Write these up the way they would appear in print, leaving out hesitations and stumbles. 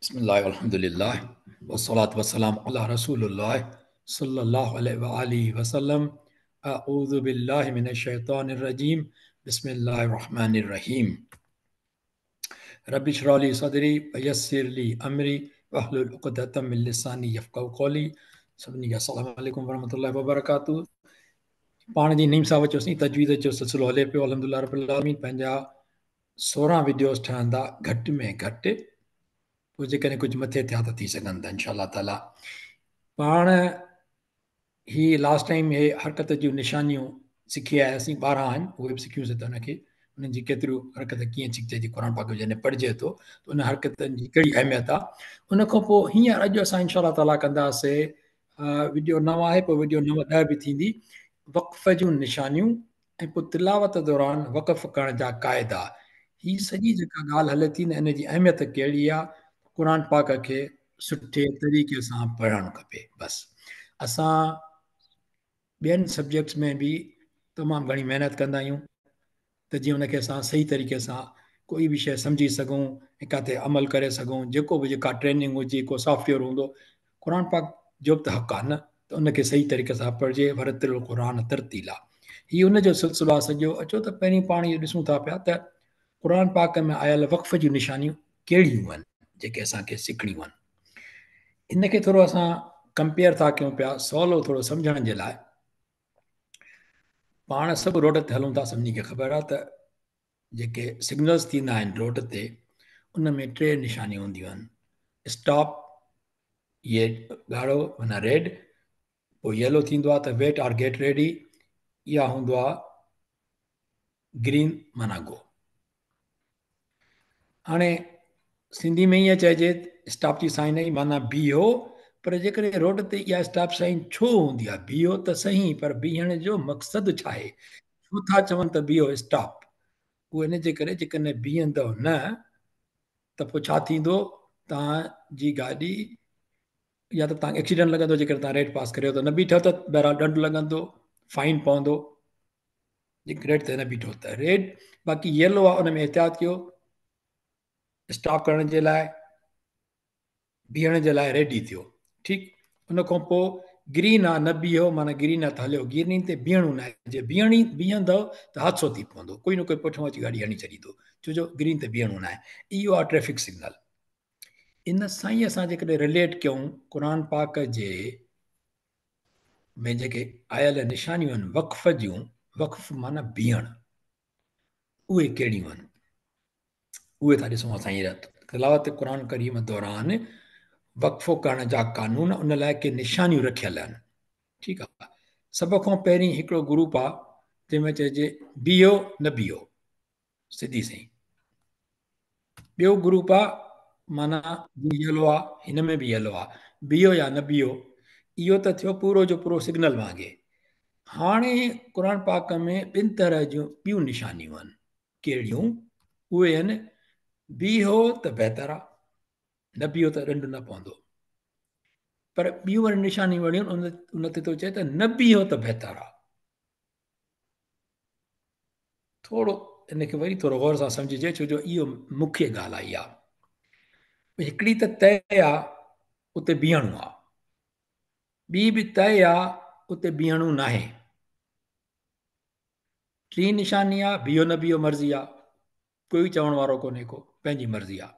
बिस्मिल्लाह अल्हम्दुलिल्लाह वस्सलातु वस्सलाम अला रसूलुल्लाह सल्लल्लाहु अलैहि व आलिहि वसल्लम। अऊज़ु बिल्लाहि मिनश शैतानिर रजीम। बिस्मिल्लाहिर रहमानिर रहीम। रब्बि इश्रह ली सदरी व यस्सिर ली अमरी वहलुल उक़दतम मिन लिसानी यफ़क़हू क़ौली। सभिनी खे अस्सलाम वालेकुम वरहमतुल्लाहि वबरकातुहू। पाण जी नीम साहब चयोसीं तजवीज़ जो सिलसिलो हले पियो। अल्हम्दुलिल्लाह रब्बिल आलमीन पंहिंजा 16 वीडियोस ठहंदा घटि में घटि, पोइ जेकॾहिं कुझु मथे थिया त थी सघनि था इंशा ताला। पाण ही लास्ट टाइम हे हरकत जूं निशानियूं सिखी आयासीं, 12 आहिनि, उहे बि सिखियूंसीं त हुनखे उन्हनि जी केतिरियूं हरकत कीअं सिखिजे थी, क़ुरान पाक जॾहिं पढ़िजे थो त उन हरकतनि जी कहिड़ी अहमियत आहे। उनखां पोइ हींअर अॼु असां इंशा ताला कंदासीं वीडियो 9 आहे, पोइ वीडियो 9 10 बि थींदी। वक़्फ़ जूं निशानियूं ऐं पोइ तिलावत दौरान वक़्फ़ करण जा क़ाइदा। ही सॼी जेका ॻाल्हि हले थी न, इन जी अहमियत कहिड़ी आहे, क़ुरान पाक खे सुठे तरीक़े सां पढ़णु खपे। बसि असां ॿियनि सब्जेक्ट्स में बि तमामु घणी महिनत कंदा आहियूं त जीअं हुनखे असां सही तरीक़े सां कोई बि शइ सम्झी सघूं ऐं किथे अमल करे सघूं। जेको बि जेका ट्रेनिंग हुजे, को सॉफ्टवेयर हूंदो, क़ुरान पाक जो बि त हक़ आहे न, त उनखे सही तरीक़े सां पढ़िजे। वरतिल क़ुरान तरतीला, हीउ उनजो सिलसिलो आहे सॼो। अचो त पहिरीं पाण इहो ॾिसूं था पिया त क़ुरान पाक में आयल वक़्फ़ जूं निशानियूं कहिड़ियूं आहिनि जेके असांखे सिखणियूं आहिनि। इनखे थोरो असां कंपेयर था कयूं पिया सवलो थोरो सम्झण जे लाइ। पाण सभु रोड ते हलूं था, सभिनी खे ख़बर आहे त जेके सिग्नल्स थींदा आहिनि रोड ते, उन में टे निशानियूं हूंदियूं आहिनि। स्टॉप, इहे ॻाढ़ो माना रेड, पोइ येलो थींदो आहे त वेट आर गेट रेडी, या हूंदो आहे ग्रीन माना गो। हाणे सिंधी में ईअं चइजे स्टॉप जी साइन आई माना बीहो, पर जेकॾहिं रोड ते इहा स्टॉप साइन छो हूंदी आहे? बीहो त सही, पर बीहण जो मक़सदु छा आहे? छो था चवनि त बीहो स्टॉप? उहो इन जे करे जेकॾहिं बीहंदव न त पोइ छा थींदो, तव्हांजी गाॾी या त तव्हांखे एक्सीडेंट लॻंदो, जेकॾहिं तव्हां रेड पास करियो त न बीठो त बहरहाल ॾंड लॻंदो, फाइन पवंदो, जेके रेड ते न बीठो त रेड। बाक़ी येलो आहे उन में एहतियात कयो, स्टॉप करण जे लाइ, बीहण जे लाइ रेडी थियो, ठीकु। उनखां पोइ ग्रीन आहे, न बीहो माना ग्रीन आहे त हलियो, ग्रीन ते बीहणो न आहे, जे बीहण ई बीहंदव त हादसो थी पवंदो, कोई न कोई पुठियां अची गाॾी हणी छॾींदो, छो जो ग्रीन ते बीहणो न आहे। इहो आहे ट्रैफिक सिग्नल। इन सां ई असां जेकॾहिं रिलेट कयूं क़ुरान पाक जे में जेके आयल निशानियूं आहिनि वक़्फ़ जूं, वक़्फ़ माना बीहणु, उहे कहिड़ियूं आहिनि उहे था ॾिसूं असां हींअर। तिलावत क़ुरान करीम दौरान वक़्फ़ो करण जा कानून, उन लाइ के निशानियूं रखियल आहिनि, ठीकु आहे। सभ खां पहिरीं हिकिड़ो ग्रुप आहे जंहिंमें चइजे बीहो न बीहो, सिधी सही। ॿियो ग्रुप आहे माना येलो आहे, हिन में बि येलो आहे, बीहो या न बीहो, इहो त थियो पूरो जो पूरो सिग्नल वांगे। हाणे क़ुरान पाक में ॿिनि तरह जूं ॿियूं निशानियूं आहिनि, कहिड़ियूं? उहे आहिनि बीहो त बहितर आहे, न बीहो त ॾंड न पवंदो, पर ॿियूं वरी निशानियूं अहिड़ियूं आहिनि उन ते थो चए त न बीहो त बहितर आहे। थोरो इनखे वरी थोरो गौर सां सम्झिजे, छो जो इहो मुख्य ॻाल्हि आहे इहा। हिकिड़ी त तय आहे उते बीहणो आहे, ॿी बि तय आहे उते बीहणो न आहे। टीं निशानी आहे बीहो न बीहो मर्ज़ी आहे, कोई चवण वारो कोन्हे को, पंहिंजी मर्ज़ी आहे।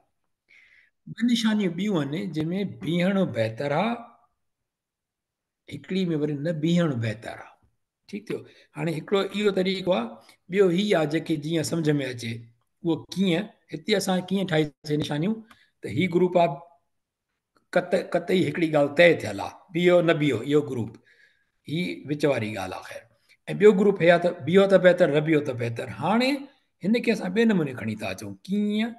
ॿ निशानियूं ॿियूं आहिनि जंहिंमें बीहणु बहितर आहे, हिकिड़ी में वरी न बीहणु बहितर आहे, ठीकु थियो। हाणे हिकिड़ो इहो तरीक़ो आहे, ॿियो हीउ आहे जेके जीअं सम्झ में अचे उहो कीअं, हिते असां कीअं ठाहीसीं निशानियूं त ही ग्रुप आहे कतई हिकिड़ी ॻाल्हि तय थियल आहे, बीहो न बीहो, इहो ग्रुप ही विच वारी ॻाल्हि आहे। ख़ैर, ऐं ॿियो ग्रुप हे आहे त बीहो त बहितर, न बीहो त बहितर। हाणे हिनखे असां ॿिए नमूने खणी था अचूं, कीअं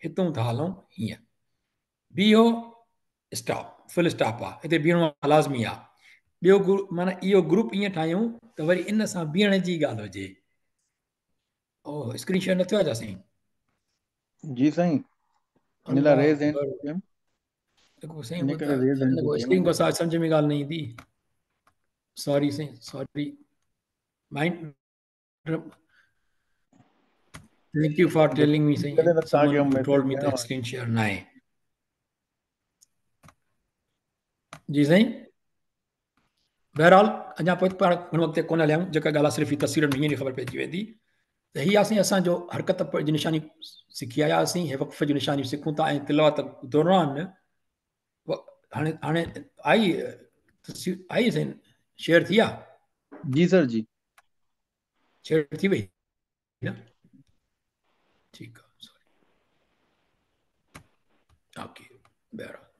हितूं था हलूं हीअं, बीहो स्टॉप, फुल स्टॉप आहे, हिते बीहणो लाज़मी आहे। ॿियो ग्रुप माना इहो ग्रुप ईअं ठाहियूं त वरी इन सां बीहण जी ॻाल्हि हुजे। ओ स्क्रीन शेयर न थियो आहे छा साईं? जी साईं, इन लाइ रेज़ हैंड कयमि। साईं, स्क्रीन खां सम्झ में ॻाल्हि न ईंदी। सॉरी साईं, sorry. Mind Thank you for telling me जॾहिं साईं त तव्हांखे समवन आउं मैसेज टोल्ड मी कयां त स्क्रीन शेयर न आहे। जी साईं, बहरहाल अञा पोइ पाण हुन वक़्त कोन हलिया आहियूं, जेका ॻाल्हि आहे सिर्फ़ु तस्वीरनि में हीअं ख़बर पइजी वेंदी। त हीअ आहे साईं असांजो हरकत जी निशानी सिखी आया हुआसीं, हे वक़्फ़ जी निशानी सिखूं था ऐं तिलावत दौरान हाणे हाणे आई तस्वीर आई साईं, शेयर थी आहे? जी सर जी। शेयर थी वई न? ठीकु आहे, सॉरी, ओके, बहरहाल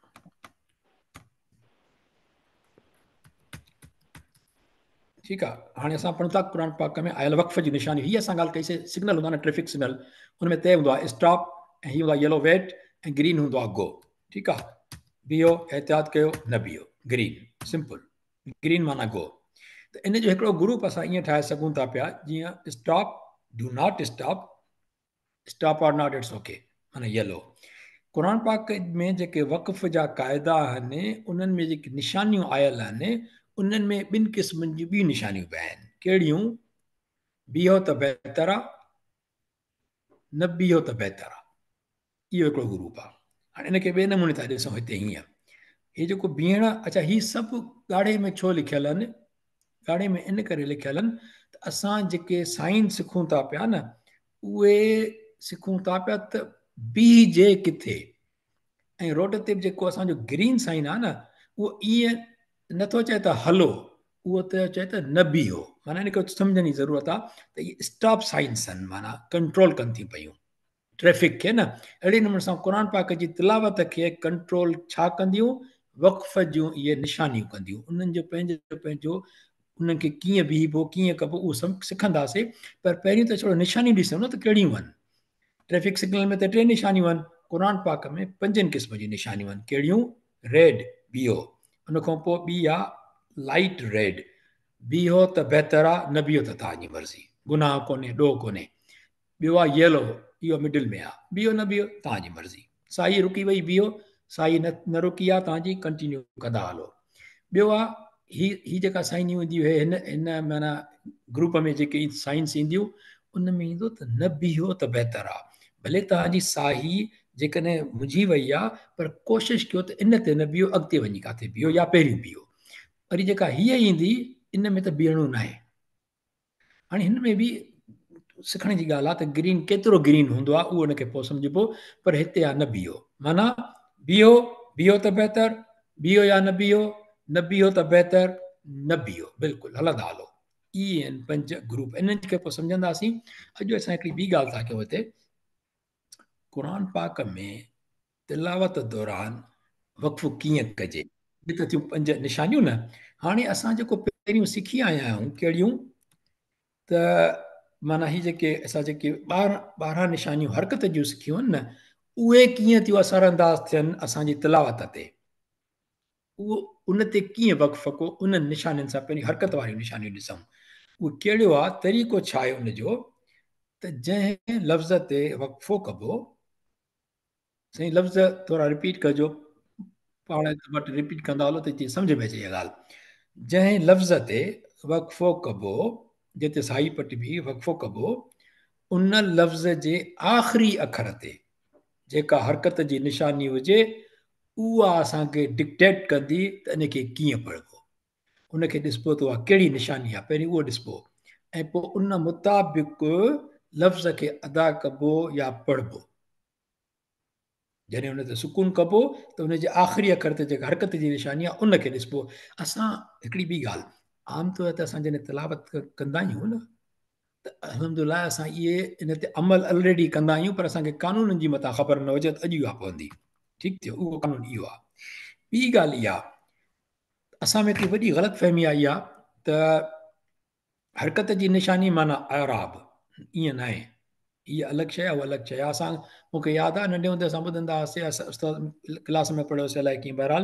ठीकु आहे। हाणे असां पढ़ूं था क़ुरान पाक में आयल वक़्फ़ जी निशानी। हीअ असां ॻाल्हि कईसीं, सिग्नल हूंदो आहे न, ट्रैफिक सिग्नल, हुन में तय हूंदो आहे स्टॉप, ऐं हीअ हूंदो आहे येलो वेट, ऐं ग्रीन हूंदो आहे गो। ठीकु आहे, बीहो, एहतियात कयो, न बीहो, ग्रीन, सिंपल, ग्रीन माना गो। त इन जो हिकिड़ो ग्रुप असां ईअं ठाहे सघूं था पिया, जीअं stop, do not stop, stop or not it's okay, माना येलो। क़ुरान पाक में जेके वक़्फ़ जा क़ाइदा आहिनि, उन्हनि में जेके निशानियूं आयल आहिनि, उन्हनि में ॿिनि क़िस्मनि जूं ॿियूं निशानियूं बि आहिनि। कहिड़ियूं? बीहो त बहितर आहे, न बीहो त बहितर आहे। इहो हिकिड़ो ग्रुप आहे। हाणे इनखे ॿिए नमूने था ॾिसूं हिते हीअं, हीअ जेको बीहण आहे, अच्छा हीअ सभु ॻाढ़े में छो लिखियलु आहिनि? ॻाढ़े में इन करे लिखियलु आहिनि त असां जेके साइन सिखूं था पिया न, उहे सिखूं था पिया त बीहजे किथे। ऐं रोड ते बि जेको असांजो ग्रीन साइन आहे न, उहो ईअं नथो चए त हलो, उहो त चए त न बीहो। माना इन खे सम्झण जी ज़रूरत आहे त इहे स्टॉप साइन्स आहिनि, माना कंट्रोल कनि थियूं पयूं ट्रैफिक खे न। अहिड़े नमूने सां क़ुरान पाक जी तिलावत खे कंट्रोल छा कंदियूं? वक़्फ़ जूं इहे निशानियूं कंदियूं। उन्हनि जो पंहिंजो पंहिंजो उन्हनि खे कीअं बीहबो, कीअं कबो, उहो सभु सिखंदासीं। पर पहिरीं त थोरो निशानियूं ॾिसूं न त कहिड़ियूं आहिनि। ट्रैफिक सिग्नल में त टे निशानियूं आहिनि, क़ुरान पाक में पंजनि क़िस्म जूं निशानियूं आहिनि। कहिड़ियूं? रेड, बीहो, उन खां पोइ ॿी आहे लाइट रेड, बीहो त बहितर आहे, न बीहो त तव्हांजी मर्ज़ी, गुनाह कोन्हे, ॾोह कोन्हे। ॿियो आहे येलो, इहो मिडिल में आहे, बीहो न बीहो तव्हांजी मर्ज़ी, साई रुकी वई बीहो, साई न न रुकी आहे तव्हांजी, कंटिन्यू कंदा हलो। ॿियो आहे ही ही जेका साइनियूं ईंदियूं, हे हिन हिन माना ग्रुप में जेके साइंस ईंदियूं, उन में ईंदो त न बीहो त बहितर आहे, भले तव्हांजी साही जेकॾहिं मुंझी वई आहे, पर कोशिशि कयो त इन ते न बीहो, अॻिते वञी किथे बीहो या पहिरियों बीहो। वरी जेका हीअ ईंदी, इन में त बीहणो न आहे। हाणे हिन में बि सिखण जी ॻाल्हि आहे त ग्रीन केतिरो ग्रीन हूंदो आहे, उहो हुनखे पोइ सम्झिबो, पर हिते आहे न बीहो, माना बीहो, बीहो त बहितर, बीहो या न बीहो, न बीहो त बहितर, न बीहो, बिल्कुलु हलंदा हलो। इहे आहिनि पंज ग्रुप, इन्हनि खे पोइ सम्झंदासीं। अॼु असां हिकिड़ी ॿी ॻाल्हि था कयूं हिते, क़ुरान पाक में तिलावत दौरान वक़्फ़ कीअं कजे। इहे त थियूं पंज निशानियूं न। हाणे असां जेको पहिरियों सिखी आया आहियूं, कहिड़ियूं? त माना ही जेके असां जेके 12 निशानियूं हरकत जूं सिखियूं आहिनि न, उहे कीअं थियूं असरअंदाज़ थियनि असांजी तिलावत ते, उहो उन ते कीअं वक़्फ़ को, उन्हनि निशानियुनि सां पहिरीं हरकत वारियूं निशानियूं ॾिसूं, उहो कहिड़ो आहे, तरीक़ो छा आहे उनजो, त जंहिं लफ़्ज़ ते वक़्फ़ो कबो, साईं लफ़्ज़ थोरा रिपीट कजो, पाण वटि रिपीट कंदा हलो त जीअं सम्झ में अचे इहा ॻाल्हि। जंहिं लफ़्ज़ ते वक़्फ़ो कबो, जिते साई पटिबी वक़्फ़ो कबो, उन लफ़्ज़ जे आख़िरी अखर ते जेका हरकत जी निशानी हुजे, उहा असांखे डिक्टेट कंदी त इनखे कीअं पढ़िबो। उनखे ॾिसबो त उहा कहिड़ी निशानी आहे, पहिरीं उहो ॾिसबो ऐं पोइ उन मुताबिक़ लफ़्ज़ खे अदा कबो या पढ़िबो। जॾहिं हुन ते सुकून कबो त हुनजे आख़िरी अखर ते जेका हरकत जी निशानी आहे उनखे ॾिसबो। असां हिकिड़ी ॿी ॻाल्हि, आम तौर ते असां जॾहिं तिलावत कंदा आहियूं न, त अल्हम्दुलिल्लाह असां इहे इन ते अमल ऑलरेडी कंदा आहियूं, पर असांखे कानूननि जी मथां ख़बर न हुजे त अॼु इहा पवंदी। ठीकु थियो, उहो कानून इहो आहे। ॿी ॻाल्हि इहा, असां में हिकिड़ी वॾी ग़लति फ़हमी आई आहे त हरकत जी निशानी माना आराब, ईअं न आहे, हीअ अलॻि शइ आहे, उहा अलॻि शइ आहे। असां मूंखे यादि आहे नंढे हूंदे असां ॿुधंदा हुआसीं, असां उस्ताद क्लास में पढ़ियोसीं अलाए कीअं, बहरहाल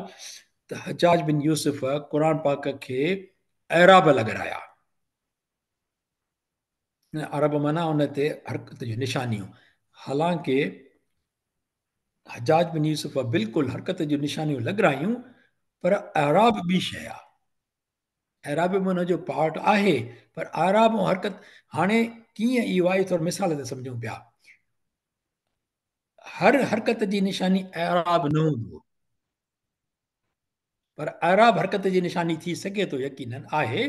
त हजाज बिन यूसुफ क़ुरान पाक खे एराब लॻाराया, अरब माना उन ते हरकत जूं निशानियूं। हालांकि हजाज बिन यूसुफ बिल्कुलु हरकत जूं निशानियूं लॻारायूं, पर एराब ॿी शइ आहे। एराब बि हुनजो पार्ट आहे, पर आराब ऐं हरकत हाणे कीअं इहो आहे, थोरो मिसाल ते सम्झूं पिया। هر حرڪت جي نشاني اعراب نه هوندو، پر اعراب حرڪت جي نشاني ٿي سگهي ٿو، يقينن آهي،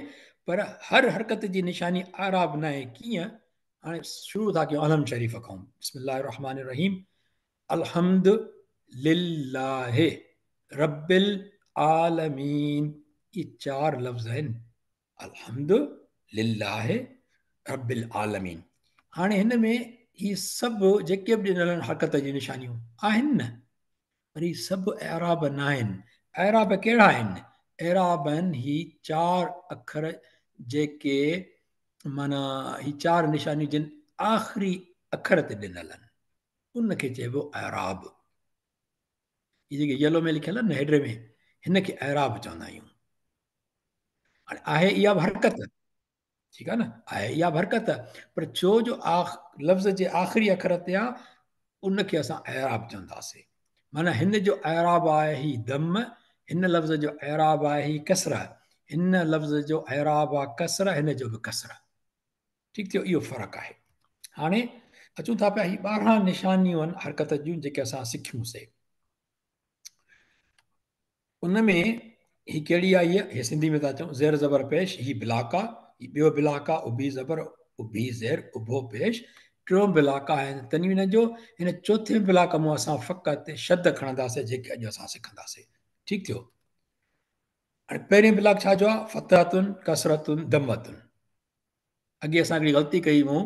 پر هر حرڪت جي نشاني اعراب نه آهي. ڪيئن؟ هاڻي شروع ٿا ڪيون الحمد شريف کان. بسم الله الرحمن الرحيم. الحمد لله رب العالمين. اهي چار لفظ آهن، الحمد لله رب العالمين. هاڻي هن ۾ هي سڀ جيڪي به ڏنل آهن حرڪت جي نشانيون آهن نه، پر هي سڀ اعراب نه آهن. اعراب ڪهڙا آهن؟ اعراب آهن هي چار اکر جيڪي معنيٰ هي چار نشانيون جن آخري اکر تي ڏنل آهن، ان کي چئبو اعراب. هي جيڪي يلو ۾ لکيل آهن نه هيڊر ۾، هن کي اعراب چوندا آهيون. هاڻي آهي اها به حرڪت، ٺيڪ آهي نه، آهي اها به حرڪت، پر ڇو جو لفظ جي آخري اکر تي آ، ان کي اسان اعراب چونداسين. معنيٰ هن جو اعراب آهي هي دم، هن لفظ جو اعراب آهي هي ڪسره، هن لفظ جو اعراب آ ڪسره، هن جو به ڪسره. ٺيڪ ٿيو، اهو فرق آهي. هاڻي اچون ٿا پيا هي 12 نشانيون آهن حرڪت جون جيڪي اسان سکيون سي. ان ۾ هي ڪهڙي آئي آهي؟ هي سنڌي ۾ ٿا چئون زير زبر پيش، هي بلاڪ آ، هي ٻيو بلاڪ آ اڀي زبر اڀي زير اڀو پيش، ٽيون بلاڪ آهي تنوين جو. هن چوٿين بلاڪ مان اسان فقط شد کڻنداسين جيڪي اڄ اسان سکنداسين. ٺيڪ ٿيو. هاڻي پهرين بلاڪ ڇا جو آ؟ فتحتن ڪسرتن دمتن. اڳي اسان هڪڙي غلطي ڪئي مون،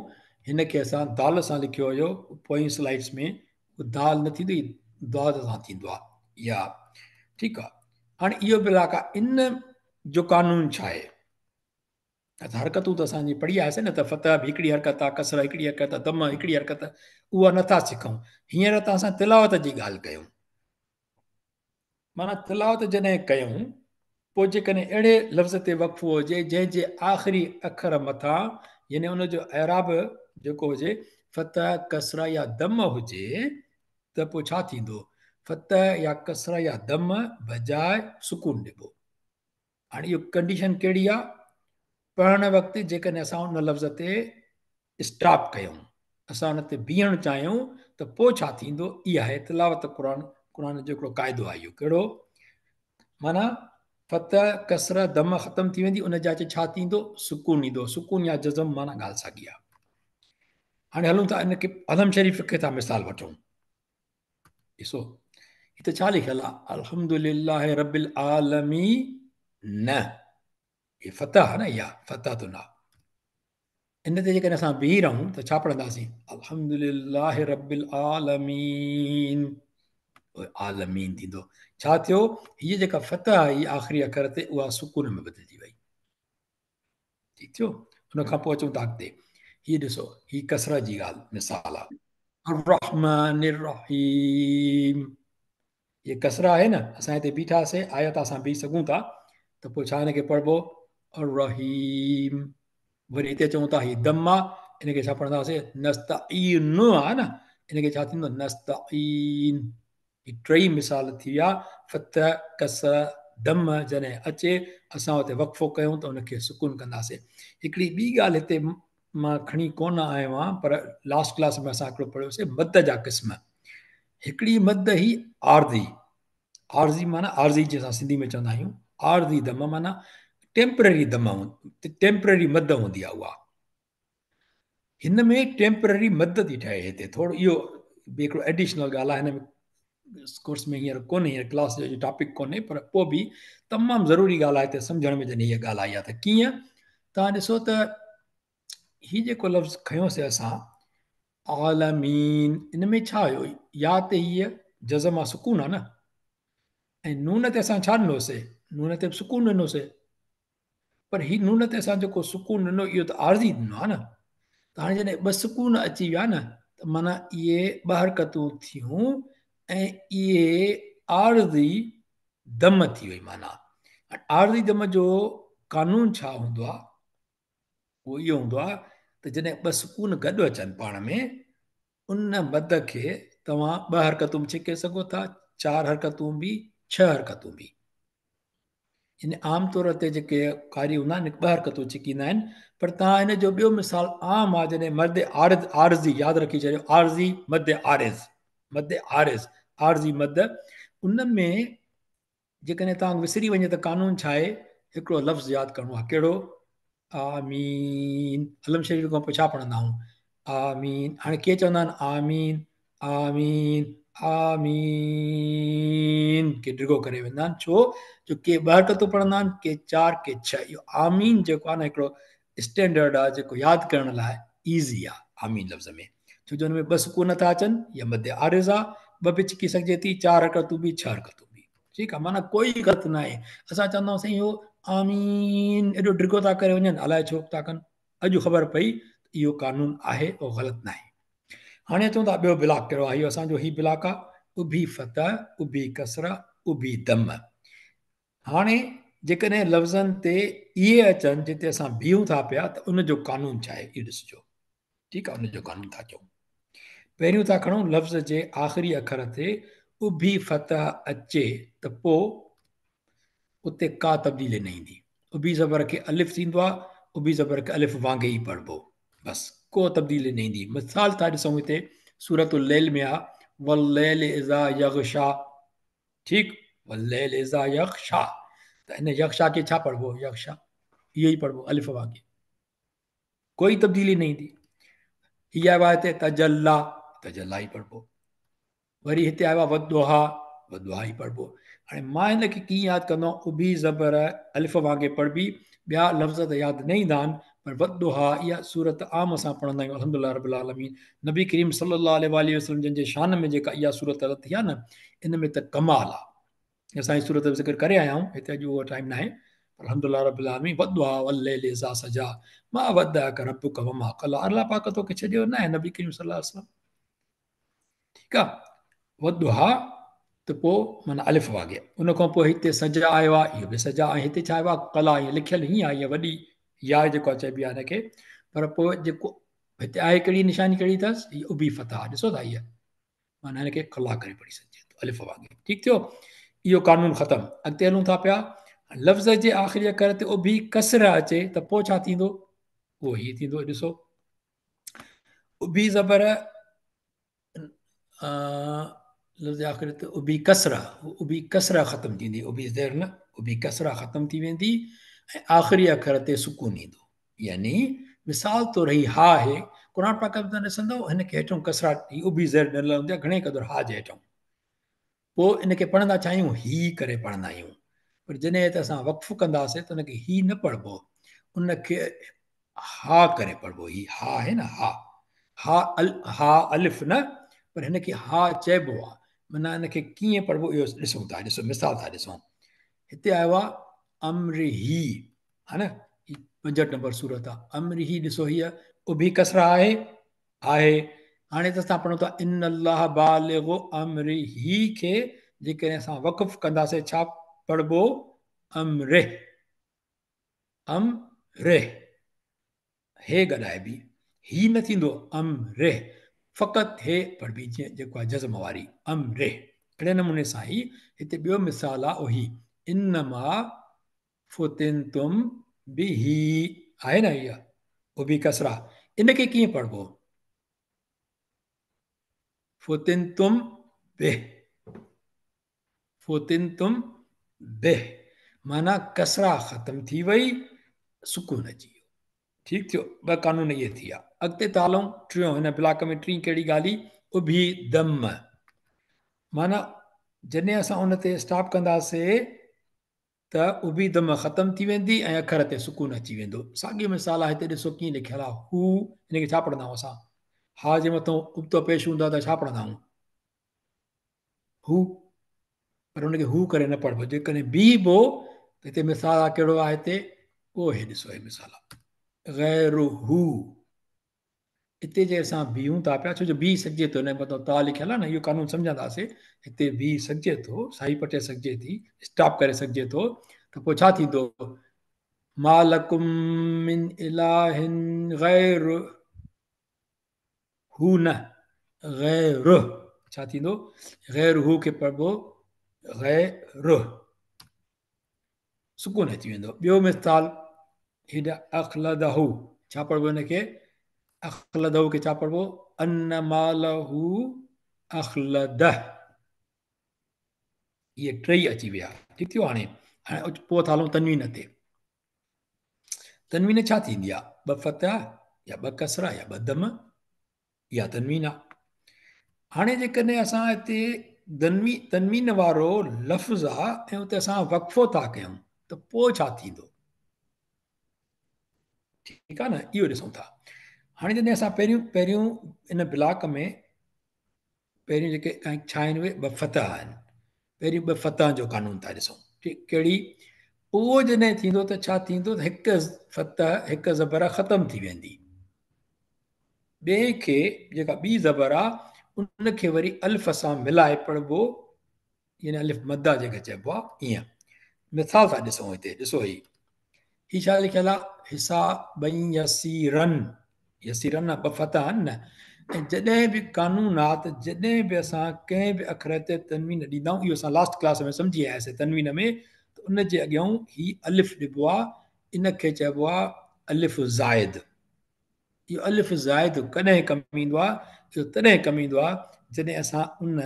هن کي اسان دال سان لکيو هيو پوئين سلائيڊس ۾، دال نه ٿيندي ضاد سان ٿيندو آ يا. ٺيڪ آ. هاڻي اهو بلاڪ آ، ان جو قانون ڇا آهي؟ اچھا حرڪتون ته اسان جي پڙهي آياسين نه، ته فتح به هڪڙي حرڪت آ، ڪسره هڪڙي حرڪت آ، دم هڪڙي حرڪت، اها نٿا سکون هينئر. ته اسان تلاوت جي ڳالهه ڪيون، معنيٰ تلاوت جڏهن ڪيون پوء جيڪڏهن اهڙي لفظ تي وقفو هجي جنهن جي آخري اکر مٿان يعني ان جو اعراب جيڪو هجي فتح ڪسره يا دم هجي ته پوء ڇا ٿيندو؟ فتح يا ڪسره يا دم بجاء سڪون ڏبو. هاڻي اهو ڪنڊيشن ڪهڙي آ؟ پڙهڻ وقت جيڪڏهن اسان ان لفظ تي اسٽاپ ڪيون، اسان ان تي بيهڻ چاهيون ته پوء ڇا ٿيندو؟ اها آهي تلاوت قرآن، قرآن جو هڪڙو قاعدو آهي اهو. ڪهڙو؟ معنيٰ فتح ڪسره دم ختم ٿي ويندي، ان جاء تي ڇا ٿيندو؟ سڪون ايندو. سڪون يا جزم معنيٰ ڳالهه ساڳي آهي. هاڻي هلون ٿا ان کي الحمد شريف کي ٿا مثال وٺون. ڏسو هتي ڇا لکيل آهي؟ الحمدلله رب العالمين. نه هي فتح آهي نه، اها فتح ته نه. ان تي جيڪڏهن اسان بيهي رهون ته ڇا پڙهنداسين؟ الحمدلله رب العالمين. عالمين ٿيندو. ڇا ٿيو؟ هيء جيڪا فتح آئي آخري اکر تي اها سڪون ۾ بدلجي وئي. ٺيڪ ٿيو. ان کان پوء اچون ٿا اڳتي. هي ڏسو هي ڪسره جي ڳالهه مثال آهي. الرحمن الرحيم. هي ڪسره آهي نه، اسان هتي بيٺاسي آيت اسان بيهي سگهون ٿا ته پوء ڇا هن کي پڙهبو؟ الرحيم. وري هتي چئون ٿا هي دم آ، ان کي ڇا پڙهنداسي؟ نستعين آ نه، ان کي ڇا ٿيندو؟ نستعين. هي ٽئي مثال ٿي ويا. فتح ڪسره دم جڏهن اچي اسان اتي وقفو ڪيون ته ان کي سڪون ڪنداسين. هڪڙي ٻي ڳالهه هتي مان کڻي ڪونه آيو آهيان، پر لاسٽ ڪلاس ۾ اسان هڪڙو پڙهيوسي مد جا قسم. هڪڙي مد هي عارضي، عارضي معنيٰ عارضي جي اسان سنڌي ۾ چوندا آهيون عارضي دم، معنيٰ ٽيمپرري دم، ٽيمپرري مد هوندي آهي اها. هن ۾ ٽيمپرري مد ٿي ٺهي هتي ٿورو اهو به هڪڙو ايڊيشنل ڳالهه آهي، هن ۾ ڪورس ۾ هينئر ڪونهي، هينئر ڪلاس جو ٽاپڪ ڪونهي، پر پوء به تمام ضروري ڳالهه آهي هتي سمجهڻ ۾ جڏهن هيء ڳالهه آئي آهي ته ڪيئن توهان ڏسو ته هي جيڪو لفظ کنيوسي اسان عالمين، ان ۾ ڇا هيو؟ يا ته هيء جزم آ سڪون آ نه، ۽ نون تي اسان ڇا ڏنوسي؟ نون تي به سڪون ڏنوسي، پر هي نون تي اسان جيڪو سڪون ڏنو اهو ته عارضي ڏنو آ نه. ته هاڻي جڏهن ٻه سڪون اچي ويا نه ته معنيٰ اهي ٻه حرڪتون ٿيون ۽ اهي عارضي دم ٿي وئي. معنيٰ عارضي دم جو قانون ڇا هوندو آ؟ اهو اهو هوندو آ ته جڏهن ٻه سڪون گڏ اچن پاڻ ۾، ان مد کي توهان ٻه حرڪتون به ڇڪي سگهو ٿا، چار حرڪتون به، ڇهه حرڪتون به. يعني عام طور تي جيڪي قاري هوندا آهن ٻه حرڪتون ڇڪيندا آهن، پر توهان هن جو ٻيو مثال عام آهي جڏهن مد عارض، عارضي ياد رکي ڇڏيو، عارضي مد عارض، مد عارض، عارضي مد. ان ۾ جيڪڏهن توهان کي وسري وڃي ته قانون ڇا آهي، هڪڙو لفظ ياد ڪرڻو آهي، ڪهڙو؟ آمين. علم شريف کان پوء ڇا پڙهندا آهيون؟ آمين. هاڻي ڪي چوندا آهن آمين آمين آمين، ڪي ڊگهو ڪري ويندا آهن، ڇو جو ڪي ٻه حرڪتون پڙهندا آهن، ڪي چار، ڪي ڇهه. اهو آمين جيڪو آهي نه هڪڙو اسٽينڊرڊ آهي جيڪو ياد ڪرڻ لاء ايزي آهي آمين لفظ ۾، ڇو جو ان ۾ ٻه سڪون نٿا اچن، يا مد عارض آهي، ٻه به ڇڪي سگهجي ٿي، چار حرڪتون به، ڇهه حرڪتون به. ٺيڪ آهي، معنيٰ ڪوئي غلط نه آهي. اسان چوندا آهيون سائين اهو آمين ايڏو ڊگهو ٿا ڪري وڃن، الائي ڇو ٿا ڪن. اڄ خبر پئي ته اهو قانون آهي، اهو غلط نه آهي. هاڻي اچون ٿا ٻيو بلاڪ ڪهڙو آهي. اهو اسان جو هي بلاڪ آهي، اڀي فتح، اڀي ڪسره، اڀي دم. هاڻي جيڪڏهن لفظن تي اهي اچن جتي اسان بيهون ٿا پيا ته ان جو قانون ڇا آهي اهو ڏسجو. ٺيڪ آهي، ان جو قانون ٿا چئون. پهريون ٿا کڻون لفظ جي آخري اکر تي اڀي فتح اچي ته پوء اتي ڪا تبديلي نه ايندي. اڀي زبر کي الف ٿيندو آهي، اڀي زبر کي الف وانگي ئي پڙهبو، بس ڪو تبديلي نه ايندي. مثال ٿا ڏسون هتي سورة الليل ۾ آهي والليل اذا يغشا. ٺيڪ، والليل اذا يغشا، ته ان يغشا کي ڇا پڙهبو؟ يغشا اهو ئي پڙهبو الف وانگي، ڪوئي تبديلي نه ايندي. هي آيو آهي هتي تجلا، تجلا ئي پڙهبو. وري هتي آيو آهي والضحا، والضحا ئي پڙهبو. هاڻي مان هن کي ڪيئن ياد ڪندو آهيان؟ اڀي زبر الف وانگي پڙهبي، ٻيا لفظ ته ياد نه ايندا آهن، پر والضحا اها سورت عام اسان پڙهندا آهيون. الحمدلله رب العالمين نبي ڪريم صلي الله عليه واٰله وسلم جن جي شان ۾ جيڪا اها سورت لٿي آهي نه، ان ۾ ته ڪمال آهي. اسان هي سورت جو ذڪر ڪري آيا آهيون، هتي اڄ اهو ٽائيم ناهي، پر الحمدلله رب العالمين والضحا والليل اذا سجا ما ودعك ربك وما قلى، الله پاڪ توکي ڇڏيو ناهي نبي ڪريم صلي الله عليه وسلم. ٺيڪ آ، والضحا ته پوء معنيٰ الف واڳي. ان کان پوء هتي سجا آيو آ، اهو به سجا، ۽ هتي ڇا آيو آ؟ قلا، ائين لکيل هيئن آ، ائين وڏي يا جيڪو آ چئبي آ هن کي، پر پوء جيڪو هتي آهي ڪهڙي نشاني ڪهڙي اٿس؟ هي اڀي فتح آ، ڏسو ٿا هيء معنيٰ هن کي قلا ڪري پڙهي سگهجي ٿو الف وانگي. ٺيڪ ٿيو، اهو قانون ختم. اڳتي هلون ٿا پيا، لفظ جي آخري اکر تي اڀي ڪسره اچي ته پوء ڇا ٿيندو؟ اهو هي ٿيندو، ڏسو اڀي زبر لفظ آخر تي اڀي ڪسره، اڀي ڪسره ختم ٿيندي، اڀي زير نه، اڀي ڪسره ختم ٿي ويندي ۽ آخري اکر تي سڪون ايندو. يعني مثال طور هي ها آهي، قرآن پاڪ ۾ توهان ڏسندؤ هن کي هيٺون ڪسره هي اڀي زير ڏنل هوندي آهي گهڻي قدر ها جي هيٺون، پوء ان کي پڙهندا ڇا آهيون؟ هي ڪري پڙهندا آهيون. پر جڏهن هتي اسان وقف ڪنداسين ته ان کي هي نه پڙهبو، ان کي ها ڪري پڙهبو. هي ها آهي نه، ها ها ال ها الف نه، پر هن کي ها چئبو آهي. معنيٰ ان کي ڪيئن پڙهبو اهو ڏسون ٿا، ڏسو مثال ٿا ڏسون. هتي آيو آهي امره، ها نه، هي 65 نمبر سورت آهي. امره ڏسو هيء اڀي ڪسره آهي، آهي. هاڻي ته اسان پڙهون ٿا ان الله بالغ امره کي جيڪڏهن اسان وقف ڪنداسين ڇا پڙهبو؟ امره، امره، هي گڏائبي، هي نه ٿيندو امره، فقط هي پڙهبي جيئن جيڪو آهي جزم واري امره. اهڙي نموني سان ئي هتي ٻيو مثال آهي اهو هي انما فتنتم به آهي نه اها اڀي ڪسره، ان کي ڪيئن پڙهبو؟ فتنتم به، فتنتم به معنيٰ ڪسره ختم ٿي وئي، سڪون اچي ويو. ٺيڪ ٿيو، ٻه قانون اهي ٿي ويا. اڳتي ٿا هلون، ٽيون هن بلاڪ ۾ ٽين ڪهڙي ڳالهه هئي؟ اڀي دم، معنيٰ جڏهن اسان ان تي اسٽاپ ڪنداسي ته اڀي دم ختم ٿي ويندي ۽ اکر تي سڪون اچي ويندو. ساڳيو مثال آهي، هتي ڏسو ڪيئن لکيل آهي، هو، هن کي ڇا پڙهندا آهيون اسان؟ ها جي مٿون ابتو پيش هوندو آهي ته ڇا پڙهندا آهيون؟ هو، پر ان کي هو ڪري نه پڙهبو، جيڪڏهن بيهبو ته هتي مثال آهي ڪهڙو آهي هتي؟ اهو هي ڏسو هي مثال آهي غير هو، اتي جي اسان بيهون ٿا پيا ڇو جو بيهي سگهجي ٿو، هن مٿان تا لکيل آهي نه، اهو قانون سمجهنداسي، هتي بيهي سگهجي ٿو، سائي پٽي سگهجي ٿي، اسٽاپ ڪري سگهجي ٿو، ته پوء ڇا ٿيندو؟ ما لڪم من اله غير هو نه، غير ڇا ٿيندو؟ غير هو کي پڙهبو غير، سڪون اچي ويندو. ٻيو مثال هيڏا اخلده، ڇا پڙهبو هن کي؟ اخلده کي ڇا پڙهبو؟ ان ماله अख़लद। इहे टेई अची विया। ठीकु थियो हाणे। हाणे पोइ था हलूं तनवीन ते। तनवीन छा थींदी आहे? ॿ फतह या ॿ कसरा या ॿ दम, इहा तनवीन आहे। हाणे जेकॾहिं असां हिते तनवीन वारो लफ़्ज़ आहे ऐं उते असां वक़फ़ो था कयूं त पोइ छा थींदो? ठीकु आहे न, इहो ॾिसूं था। हाणे जॾहिं असां पहिरियों पहिरियों इन ब्लॉक में पहिरियों जेके छा आहिनि उहे ॿ फतह आहिनि। पहिरियों ॿ फतह जो कानून था ॾिसूं। ठीकु, कहिड़ी? उहो जॾहिं थींदो त छा थींदो? त हिकु फतह हिकु ज़बर ख़तमु थी वेंदी, ॿिए खे जेका ॿी ज़बर आहे उनखे वरी अल्फ सां मिलाए पढ़िबो, यानी अलिफ मद्दा जेके चइबो आहे। ईअं मिसाल था ॾिसूं। हिते ॾिसो, ही ही छा लिखियलु आहे? हिसाब यसीरन। यसीरन ॿ फतह आहिनि न। ऐं जॾहिं बि कानून आहे त जॾहिं बि असां कंहिं बि अखर ते तनवीन ॾींदा आहियूं, इहो असां लास्ट क्लास में सम्झी आयासीं तनवीन में, त उन जे अॻियां ही अलिफ ॾिबो आहे, इन खे चइबो आहे अलिफ ज़ाइद। इहो अलिफ ज़ाइद कॾहिं कमु ईंदो आहे? इहो तॾहिं कमु ईंदो आहे जॾहिं असां उन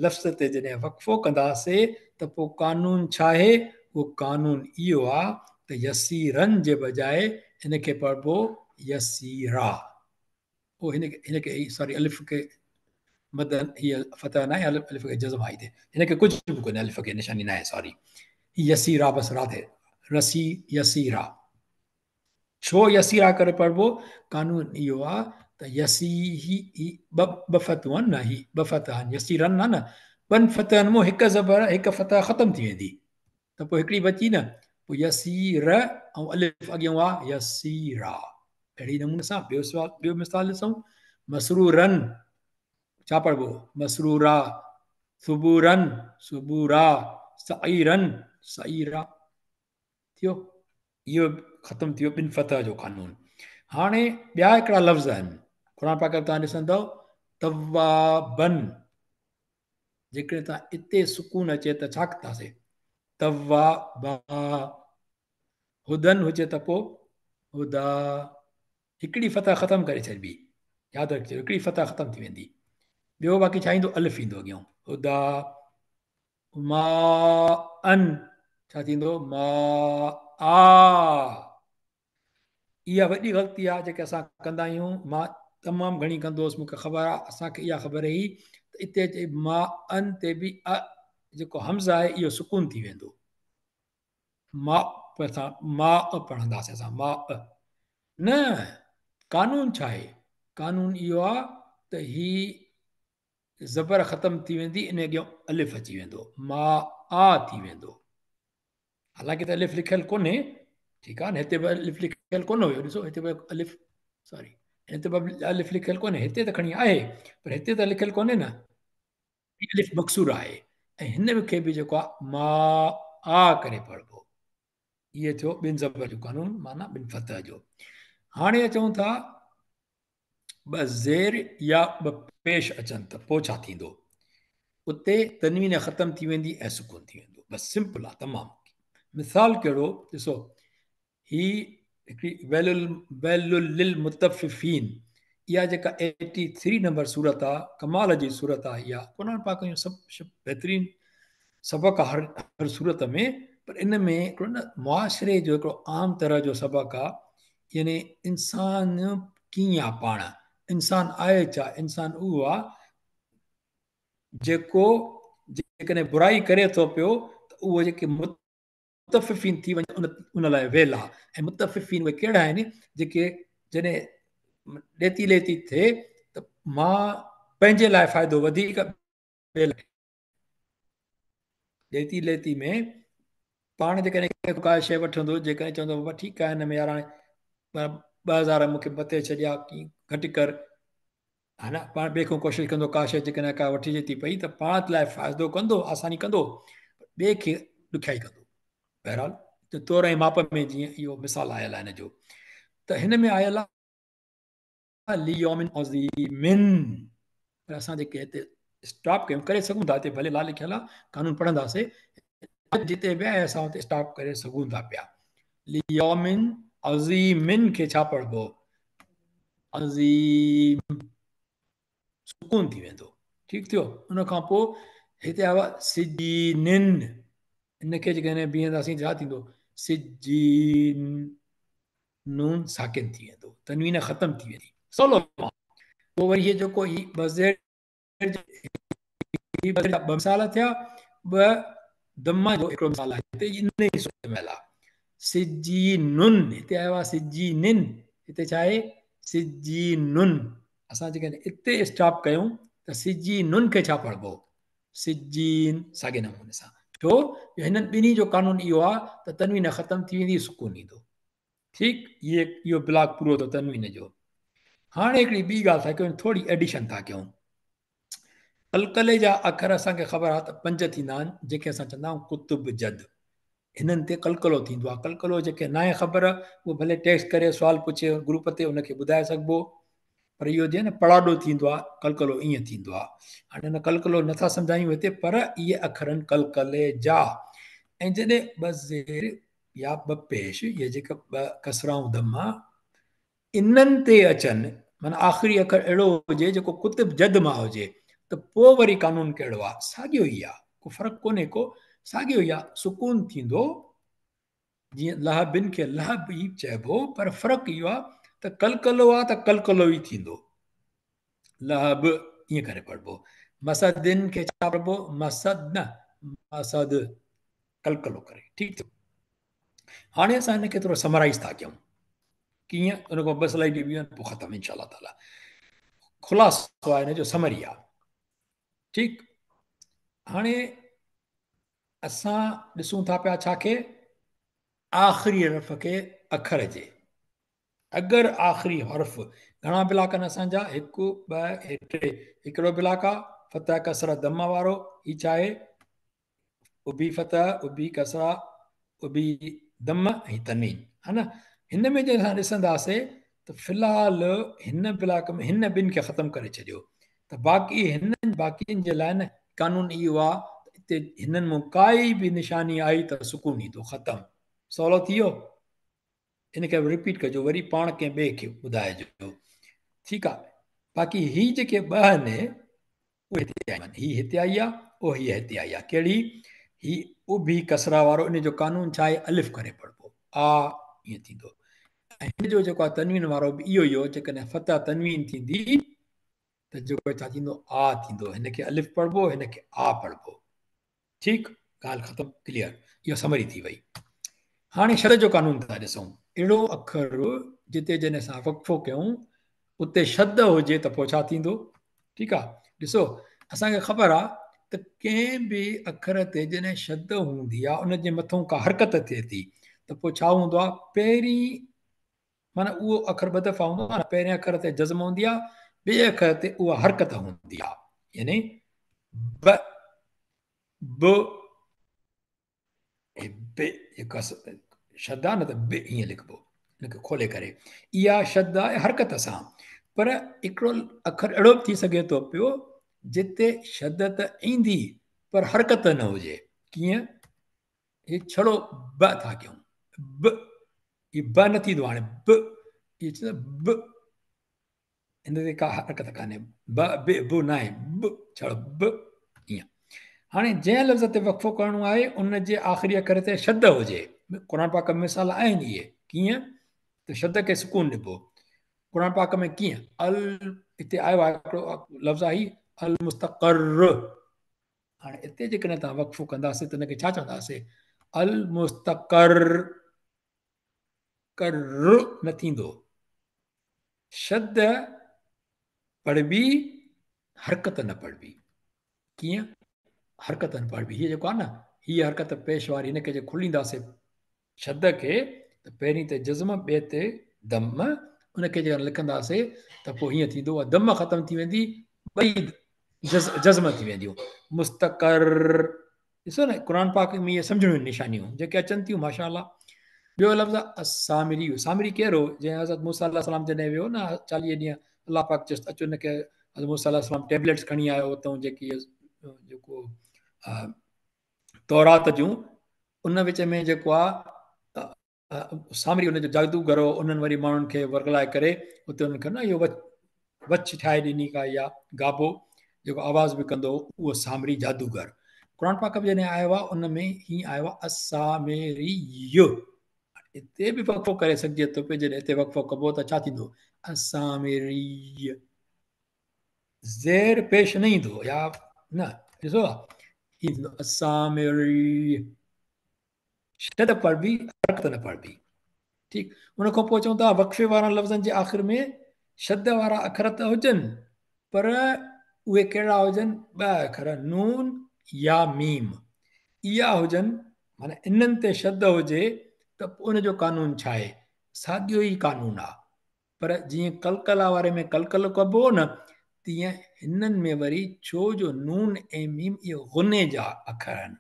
लफ़्ज़ ते जॾहिं वक़फ़ो कंदासीं त पोइ कानून छा आहे? उहो कानून इहो आहे त यसीरन जे बजाए हिनखे पढ़िबो यसीरा। पोइ हिनखे सॉरी अलिफ खे मद, हीअ फतह न आहे, अलिफ खे जज़म आहे हिते, हिनखे कुझु बि कोन्हे, अलिफ खे निशानी न आहे, सॉरी। यसीरा बसि रा थिए, रसी यसीरा। छो यसीरा करे पढ़िबो? कानून इहो आहे त यसी ही ॿ ॿ फतूं आहिनि न, ही ॿ फतह आहिनि, यसीरन आहे न, ॿनि फतहनि मां हिकु ज़बर हिकु फतह ख़तमु थी वेंदी त पोइ हिकिड़ी बची न, पोइ यसीर ऐं अलिफ अॻियां आहे यसीरा। अहिड़ी नमूने सां ॿियो सवाल, ॿियो मिसाल ॾिसूं। मसरूरन छा पढ़िबो? मसरूरा। सुबूरन सुबूरा। सईरन सईरा। थियो, इहो ख़तमु थी वियो ॿिनि फतह जो कानून। हाणे ॿिया हिकिड़ा लफ़्ज़ आहिनि क़ुर पाक तव्हां ॾिसंदव, तवाबन। जेकॾहिं तव्हां हिते सुकून अचे त छा कंदासीं? तवाबा। हुदन हुजे त पोइ हुदा। हिकिड़ी फतह ख़तमु करे छॾिबी, यादि रखिजो, हिकिड़ी फतह ख़तमु थी वेंदी। ॿियो बाक़ी छा ईंदो? अलिफ ईंदो अॻियां, हुदा। मा अन छा थींदो? मा आ। इहा वॾी ग़लती आहे जेका असां कंदा आहियूं। मां तमामु घणी कंदो हुउसि, मूंखे ख़बर आहे, असांखे इहा ख़बर हुई त हिते अचे मा अन ते बि अ जेको हम्ज़ आहे इहो सुकून थी वेंदो। मा असां मा अ पढ़ंदासीं असां मा अ न। कानून छा आहे? कानून इहो आहे त ही ज़बर ख़तमु थी वेंदी, इन अॻियां अलिफ अची वेंदो, मा आ थी वेंदो। हालांकि त अलिफ लिखियलु कोन्हे, ठीकु आहे न, हिते बि अलिफ लिखियलु कोन हुयो, ॾिसो हिते बि अलिफ, सॉरी, हिते बि अलिफ लिखियलु कोन्हे, हिते त खणी आहे पर हिते त लिखियलु कोन्हे न, अलिफ मकसूर आहे। ऐं हिन खे बि जेको आहे मा आ करे पढ़िबो। इहो थियो ॿिनि ज़बर जो कानून, माना ॿिनि फतह जो। हाणे अचूं था ॿ ज़ेर या ॿ पेश अचनि त पोइ छा थींदो? उते तनवीन ख़तमु थी वेंदी ऐं सुकून थी वेंदो। बसि सिंपल आहे तमामु। मिसाल कहिड़ो ॾिसो, ही हिकिड़ी वैलुल लिल मुतफ़िफ़ीन, इहा जेका 83 नंबर सूरत आहे, कमाल जी सूरत आहे इहा। क़ुर पाक जो सभु बहितरीन सबक़ आहे हर हर सूरत में, पर इन में हिकिड़ो न मुआशिरे जो हिकिड़ो आम तरह जो सबक़ आहे, यानी इंसान कीअं आहे, पाण इंसान आहे छा? इंसान उहो आहे जेको जेकॾहिं बुराई करे थो पियो त उहो जेके मुतफ़िफ़ीन थी वञे उन उन लाइ वेल आहे। ऐं मुतफ़िफ़ीन उहे कहिड़ा आहिनि? जेके जॾहिं ॾेती लेती थिए त मां पंहिंजे लाइ फ़ाइदो वधीक, ॾेती लेती में पाण जेकॾहिं का शइ वठंदो, जेकॾहिं चवंदो बाबा ठीकु आहे हिन में यार हाणे 2000 मूंखे मथे छॾिया, कीअं घटि कर, हा न, पाण ॿिए खां कोशिशि कंदो का शइ जेकॾहिं का वठिजे थी पई त पाण लाइ फ़ाइदो कंदो, आसानी कंदो, ॿिए खे ॾुखियाई कंदो। बहरहाल त तौर ऐं माप में जीअं इहो मिसाल आयल आहे हिन जो, त हिन में आयल आहे लियौमिन अज़ीमिन। पर असां जेके हिते स्टॉप कयूं, करे सघूं था, हिते भले ला लिखियल आहे, कानून पढ़ंदासीं, जिते बि आहे असां उते स्टॉप करे सघूं था पिया। लियौमिन अज़ीमिन खे छा पढ़िबो? अज़ीम, सुकून थी वेंदो। ٺيڪ ٿيو. ان کان پوء هتي آيو آهي سجينن، ان کي جيڪڏهن بيهنداسين ڇا ٿيندو؟ سجين، نون ساڪن ٿي ويندو، تنوين ختم ٿي ويندي. سولو. پوء وري هي جيڪو هي ٻه زير، هي ٻه مثال ٿيا، ٻه دما جو هڪڙو مثال آهي هتي، ان ئي صورت ۾ آيل آهي سجينن. هتي آيو آهي سجينن، هتي ڇا آهي؟ سجينن. اسان جيڪڏهن اتي اسٽاپ ڪيون ته سجينن کي ڇا پڙهبو؟ سجين، ساڳي نموني سان. ڇو جو هنن ٻنهي جو قانون اهو آهي ته تنوين ختم ٿي ويندي، سڪون ايندو. ٺيڪ، هي اهو بلاڪ پورو ٿيو تنوين جو. هاڻي هڪڙي ٻي ڳالهه ٿا ڪيون، ٿوري ايڊيشن ٿا ڪيون. قلقلي جا اکر اسان کي خبر آهي ته پنج ٿيندا آهن، جيڪي اسان چوندا آهيون قطب جد، هنن تي قلقلو ٿيندو آهي. قلقلو جيڪي ناهي خبر اهو ڀلي ٽيڪسٽ ڪري سوال پڇي گروپ تي، ان کي ٻڌائي سگهبو. پر اهو جيئن نه پڙاڏو ٿيندو آهي، قلقلو ائين ٿيندو آهي. هاڻي هن قلقلو نٿا سمجهايون هتي، پر اهي اکر آهن قلقلي جا. ۽ جڏهن ٻه زير يا ٻه پيش يا جيڪا ٻه ڪسرائون دما انهن تي اچن، معنيٰ آخري اکر اهڙو هجي جيڪو قطب جد مان هجي، ته پوء وري قانون ڪهڙو آهي؟ ساڳيو ئي آهي، ڪو فرق ڪونهي ڪو، ساڳيو ئي آهي، سڪون ٿيندو، جيئن لهبن کي لهب ئي چئبو، پر فرق اهو آهي ته قلقلو آهي ته قلقلو ئي ٿيندو، لهب ائين ڪري پڙهبو. مسدن کي ڇا پڙهبو؟ مسد نه، مسد، قلقلو ڪري. ٺيڪ ٿيو. هاڻي اسان هن کي ٿورو سمرائز ٿا ڪيون. ڪيئن؟ ان کان ٻه سلائيڊ ٻيون آهن، پوء ختم انشاء الله تعالي. خلاصو آهي هن جو، سمري آهي. ٺيڪ، هاڻي اسان ڏسون ٿا پيا ڇا کي؟ آخري حرف کي اکر جي. اگر آخري حرف، گهڻا بلاڪ آهن اسان جا؟ هڪ، ٻه، ٽي. هڪڙو بلاڪ آهي فتح ڪسره دم وارو، هي ڇا آهي؟ اڀي فتح، اڀي ڪسره، اڀي دم ۽ تنوين، ها نه؟ هن ۾ جڏهن اسان ڏسنداسي ته في الحال هن بلاڪ ۾ هن ٻن کي ختم ڪري ڇڏيو، ته باقي هنن باقين جي لاء نه قانون اهو آهي ته اتي هنن مون ڪائي به نشاني آئي ته سڪون ايندو. ختم، سولو ٿي ويو. ان کي رپيٽ ڪجو وري پاڻ ڪنهن ٻئي کي ٻڌائجو. ٺيڪ آ. باقي هي جيڪي ٻه آهن اهي هتي آيا آهن. هي هتي آئي آ، او هي هتي آئي آ. ڪهڙي؟ هي اڀي ڪسرا وارو، ان جو قانون ڇا آهي؟ الف ڪري پڙهبو، آ ائين ٿيندو. ۽ هن جو جيڪو آ تنوين وارو به اهو ئي هو، جيڪڏهن فتح تنوين ٿيندي ته جيڪو ڇا ٿيندو؟ آ ٿيندو. هن کي الف پڙهبو، هن کي آ پڙهبو. ٺيڪ، ڳالهه ختم، ڪليئر. اها سمري ٿي وئي. هاڻي شد جو قانون ٿا ڏسون. اهڙو اکر جتي جڏهن اسان وقفو ڪيون اتي شد هجي ته پوء ڇا ٿيندو؟ ٺيڪ آ، ڏسو اسان کي خبر آ ته ڪنهن به اکر تي جڏهن شد هوندي آ، ان جي مٿون ڪا حرڪت ٿئي ٿي ته پوء ڇا هوندو آ؟ پهرين معنيٰ اهو اکر ٻه دفعا هوندو آ نه، پهرين اکر تي جزم هوندي آ، ٻئي اکر تي اها حرڪت هوندي آ، يعني ب، ب، هي ب جيڪا شد آ نه ته ب هيئن لکبو ان کي کولي ڪري، اها شد آهي حرڪت سان. پر هڪڙو اکر اهڙو به ٿي سگهي ٿو پيو جتي شد ته ايندي پر حرڪت نه هجي. ڪيئن؟ هي ڇڙو ب ٿا ڪيون، ب، هي ب نه ٿيندو هاڻي، ب، هي ٿيندو ب، هن تي ڪا حرڪت ڪانهي، ب ب ب ناهي، ب ڇڙو ب ائين. هاڻي جنهن لفظ تي وقفو ڪرڻو آهي ان جي آخري اکر تي شد هجي. قرآن پاڪ ۾ مثال آهن اهي. ڪيئن ته شد کي سڪون ڏبو قرآن پاڪ ۾ ڪيئن؟ ال هتي آيو آهي هڪڙو لفظ آهي المستقر. هاڻي اتي جيڪڏهن توهان وقفو ڪنداسين ته ان کي ڇا چونداسين؟ المستقر، ڪر نه ٿيندو، شد پڙهبي حرڪت نه پڙهبي. ڪيئن حرڪت نه پڙهبي؟ هي جيڪو آهي نه هي حرڪت پيش واري، هن کي جي کولينداسين شد کي ته پهرين تي جزم، ٻئي تي دم، ان کي جيڪڏهن لکنداسين ته پوء هيئن ٿيندو، اها دم ختم ٿي ويندي، ٻئي جزم ٿي وينديون، مستقر. ڏسو نه قرآن پاڪ ۾ اهي سمجهڻيون نشانيون جيڪي اچن ٿيون ماشاء الله. ٻيو لفظ السامري، سامري ڪير هو؟ جنهن حضرت موسيٰ عليه السلام جڏهن ويو نه 40 ڏينهن، الله پاڪ چيس اچ، ان کي حضرت موسيٰ عليه السلام ٽيبليٽس کڻي آيو اتان جيڪي جيڪو تورات جون، ان وچ ۾ جيڪو آ سامري ان جو جادوگر هو، انهن وري ماڻهن کي ورغلائي ڪري اتي انهن کي نه اهو وڇ ٺاهي ڏني ڪا يا گابو جيڪو آواز به ڪندو هو اهو سامري جادوگر. قرآن پاڪ به جڏهن آيو آهي ان ۾ هيئن آيو آهي السامري. هتي به وقفو ڪري سگهجي ٿو پيو، جڏهن هتي وقفو ڪبو ته ڇا ٿيندو؟ السامري. زير پيش نه ايندو يا نه، ڏسو هي ٿيندو السامري. شد پڙهبي، حرڪت نه پڙهبي. ٺيڪ، ان کان پوء چون ٿا وقفي وارن لفظن جي آخر ۾ شد وارا اکر ته هجن پر اهي ڪهڙا هجن؟ ٻه اکر نون يا ميم اها هجن، معنيٰ انهن تي شد هجي ته پوء ان جو قانون ڇا آهي؟ ساڳيو ئي قانون آهي، پر جيئن قلقله واري ۾ قلقلو ڪبو هو نه، تيئن هنن ۾ وري ڇو جو نون ۽ ميم اهي غني جا اکر آهن،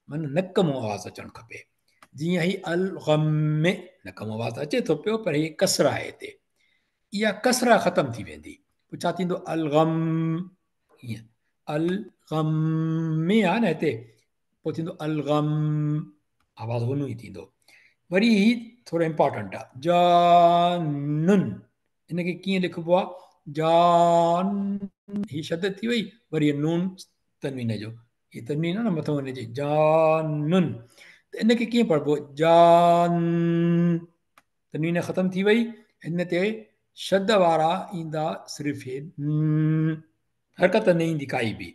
معنيٰ نڪ مون آواز اچڻ کپي. جيئن هي الغم نڪ مون آواز اچي ٿو پيو، پر هي ڪسره آهي هتي، اها ڪسره ختم ٿي ويندي، پوء ڇا ٿيندو؟ الغم، هيئن الغم آهي نه هتي، پوء ٿيندو الغم، آواز غنو ئي ٿيندو. وري هي ٿورو امپارٽنٽ آهي، جانن، ان کي ڪيئن لکبو آهي؟ جان، هي شد ٿي وئي، وري نون تنوين جو، هي تنوين آهي نه مٿو ان جي، جانن، ته ان کي ڪيئن پڙهبو؟ جان، تنوين ختم ٿي وئي، هن تي شد وارا ايندا صرف حرڪت نه ايندي ڪائي به،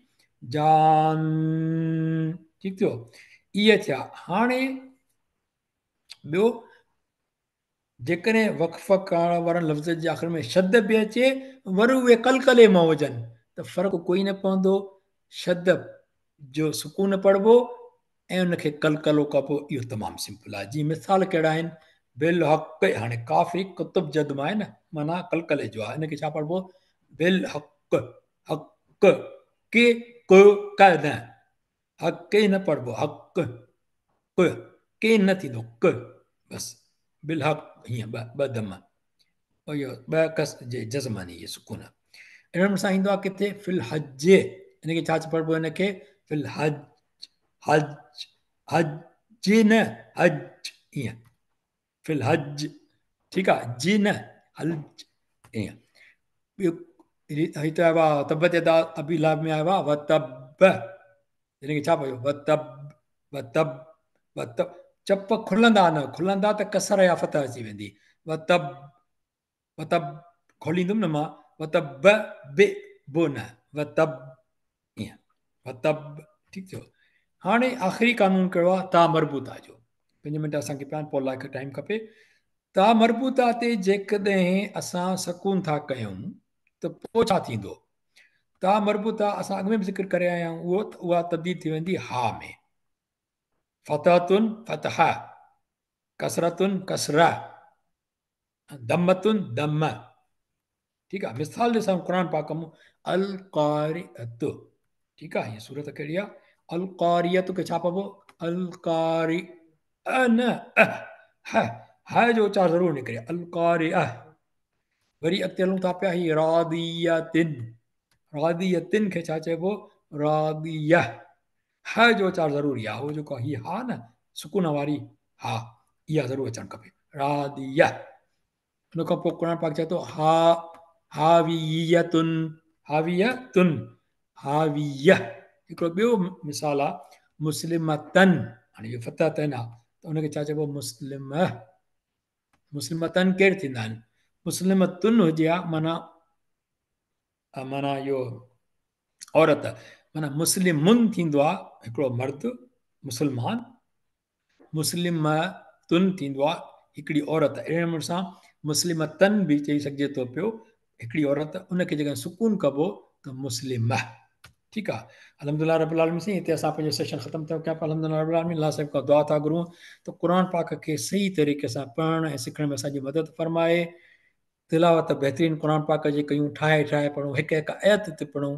جان، ٺيڪ ٿيو، اهي ٿيا. هاڻي ٻيو جيڪڏهن وقف ڪرڻ وارن لفظن جي آخر ۾ شد به اچي وري اهي قلقلي مان هجن ته فرق ڪوئي نه پوندو، شد جو سڪون پڙهبو ۽ ان کي قلقلو ڪبو. اهو تمام سمپل آهي. جيئن مثال ڪهڙا آهن؟ بالحق، هاڻي قاف هي قطب جد مان آهي نه، معنيٰ قلقلي جو آهي، ان کي ڇا پڙهبو؟ بالحق، حق، ڪي ڪ ڪ نه، حق نه پڙهبو، حق، ڪ ڪي نه ٿيندو، ڪ بس، بالحق، هيئن ٻه ٻه دم، اهو ٻه ڪس جي جزم آهن اهي سڪون. انهن سان ايندو آهي ڪٿي؟ في الحج، ان کي ڇا پڙهبو؟ ان کي في الحج، حج، حج نه، حج، ائين في الحج، ٺيڪ آهي، جي نه، حج، ائين. ٻيو هتي آيو آهي تبت يدا ابي لهب ۾ آيو آهي وتب، هن کي ڇا پيو؟ وتب، وتب، وتب، چپ کلندا نه، کلندا ته ڪسر يا فتح اچي ويندي. وتب، وتب، کوليندم نه مان، وتب، ب بو نه، وتب، ائين وتب، ٺيڪ ٿيو. هاڻي آخري قانون ڪهڙو آهي؟ تا مربوطه جو. 5 منٽ اسان کي پيا آهن، پوء لاء ٽائيم کپي. تا مربوطه تي جيڪڏهن اسان سڪون ٿا ڪيون ته پوء ڇا ٿيندو؟ تا مربوطه اسان اڳ ۾ به ذڪر ڪري آيا آهيون اهو ته اها تبديل ٿي ويندي ها ۾. فتحتن فتح، ڪسرتن ڪسره، دمتن دم. ٺيڪ آهي، مثال ڏسان قرآن پاڪ ۾ القارئت، ٺيڪ آهي، هي سورت ڪهڙي آهي؟ القارئت کي ڇا پئبو؟ القارئ نه، ه ه جو اچار ضرور نڪري، القارئه. وري اڳتي هلون ٿا پيا، هي راضيتن، راضيتن کي ڇا چئبو؟ راضيه، ه جو اچار ضروري آهي، هو جيڪو هي ها نه سڪون واري ها، اها ضرور اچڻ کپي، راضيه. ان کان پوء قرآن پاڪ چئي ٿو ها هاويتن، هاويتن، هاويه. هڪڙو ٻيو مثال آهي مسلمتن، هاڻي اهو فتح تن آهي ته ان کي ڇا چئبو؟ مسلمه. مسلمتن ڪير ٿيندا آهن؟ مسلمتن هجي ها معنيٰ، معنيٰ اهو عورت، معنيٰ مسلمن ٿيندو آهي هڪڙو مرد مسلمان، مسلمتن ٿيندو آهي هڪڙي عورت. اهڙي نموني سان مسلمتن به چئي سگهجي ٿو پيو، هڪڙي عورت، ان کي جيڪڏهن سڪون ڪبو ته مسلمه. ٺيڪ آ، الحمدلله رب العالمين. سائين هتي اسان پنهنجو سيشن ختم ٿيو ڪيان پيا. الحمدلله رب العالمين. الله صاحب کان دعا ٿا گهرون ته قرآن پاڪ کي صحيح طريقي سان پڙهڻ ۽ سکڻ ۾ اسان جي مدد فرمائي. تلاوت بهترين قرآن پاڪ جي ڪيون، ٺاهي ٺاهي پڙهون، هڪ هڪ آيت تي پڙهون،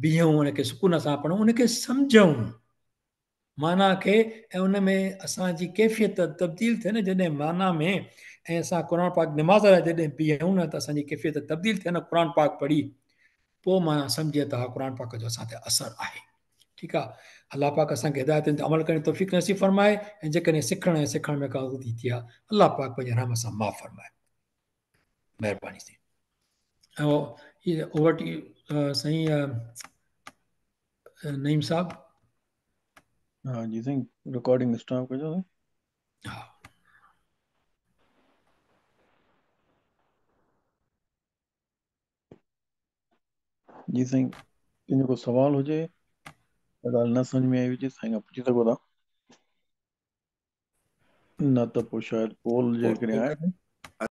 بيهون ان کي سڪون سان پڙهون، ان کي سمجهون معنيٰ کي، ۽ ان ۾ اسان جي ڪيفيت تبديل ٿئي نه جڏهن معنيٰ ۾، ۽ اسان قرآن پاڪ نماز لاء جڏهن بيهون نه ته اسان جي ڪيفيت تبديل ٿئي نه قرآن پاڪ پڙهي، پوء معنيٰ سمجهي ته ها قرآن پاڪ جو اسان تي اثر آهي. ٺيڪ آ، الله پاڪ اسان کي هدايتن تي عمل ڪرڻ جي توفيق نصيب فرمائي، ۽ جيڪڏهن سکڻ ۽ سيکارڻ ۾ ڪا غلطي ٿي آ الله پاڪ پنهنجي رحم سان معاف فرمائي. مهرباني سائين. ओवर टू साईं नईम साहब। हा जी साईं, रिकॉर्डिंग स्टॉप कजो। हा। जी साईं, कंहिंजो को सवाल हुजे, ॻाल्हि न सम्झ में आई हुजे, साईं खां पुछी सघो था, न त पोइ शायदि पोल जे करे आहे।